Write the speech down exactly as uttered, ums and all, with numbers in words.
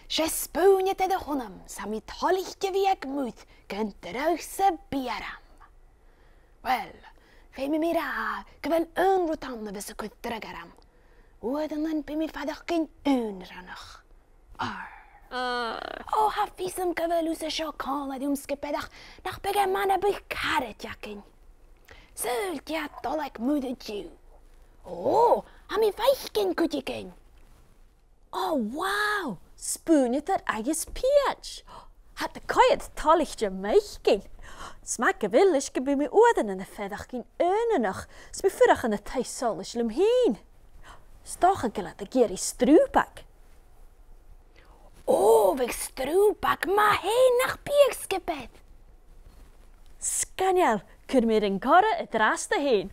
'S e spùinneadair a th' annam, 's tha mi toilichte a bhith aig muir gun dragh sam bith orm. Uill, feumaidh mi ràdh gu bheil aon rud ann a bhios a' cur dragh orm. Uaireannan bidh mi a' faireachdainn aonranach. Arr. Ò, tha fios agam gu bheil thusa seo còmhla rium, sgiobair, ach nach biodh e math nam biodh caraid againn. Saoil dè tha dol aig muir an-diugh. Ò, tha mi a' faicinn cuideigin. Ò, wow! Spùinneadair agus pìos. Tha iad a' coimhead toilichte m' fhaicinn. 'S math gu bheil, leis gum bi mi uaireannan a' faireachdainn aonranach, 's mi a' fuireach ann an taigh solais leam fhìn. 'S dòcha gu bheil iad ag iarraidh strùbag. Ò, bhiodh strùbag math fhèin, nach biodh, sgiobair? Sgoinneil, cuiridh mi air an coire an-dràsta fhèin.